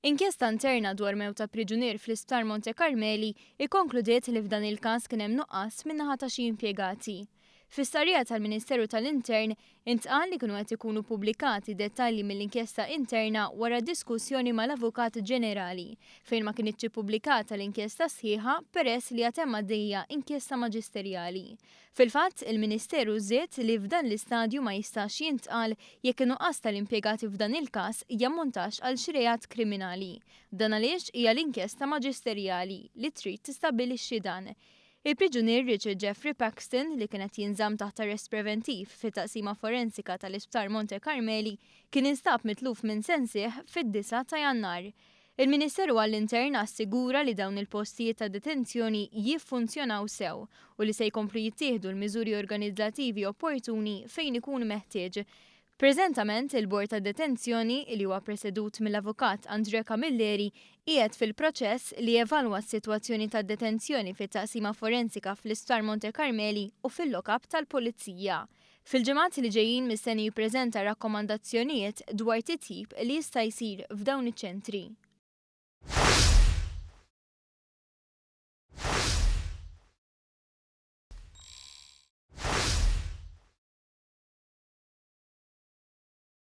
Inkjesta interna dwar mewt ta' priġunier fl-Isptar Monte Carmeli ikkonkludiet li f'dan il-każ kien hemm nuqqas min-naħa ta' xi impjegati. Fi stqarrija tal-Ministeru tal-Intern intqal li kienu qed ikunu ppubblikati dettalji mill-inkjesta interna wara diskussjoni mal-Avukat Ġenerali, fejn ma kinitx ippubblikata l-inkjesta sħiħa peress li għad hemm għaddejja inkjesta maġisterjali. Fil-fatt, il-Ministeru żied li f'dan l-istadju ma jistax jintqal jekk in-nuqqas tal-impjegati f'dan il-każ jammontax għal xi reat kriminali. Dan għaliex hija l-inkjesta maġisterjali li trid tistabbilixxi dan. Il-priġunier Richard Jeffrey Paxton, li kien qed jinżamm taħt arrest preventiv fit-Taqsima Forensika tal-Isptar Monte Carmeli, kien instab mitluf minn sensih fid-9 ta' Jannar. Il-Ministeru għall-Intern assigura li dawn il-postijiet ta' detenzjoni jiffunzjonaw sew u li se jkomplu jittieħdu l-miżuri organizzattivi opportuni fejn ikun meħtieġ. Preżentament, il-Bord ta' Detenzjoni, li huwa presedut mill-Avukat André Camilleri, qiegħed fil-proċess li jevalwa s-sitwazzjoni tad-detenzjoni fit-Taqsima Forensika fl-Isptar Monte Carmeli u fil-lock-up tal-Pulizija. Fil-ġimgħat li ġejjin mistenni jippreżenta rakkomandazzjonijiet dwar titjib li jista' jsir f'dawn iċ-ċentri.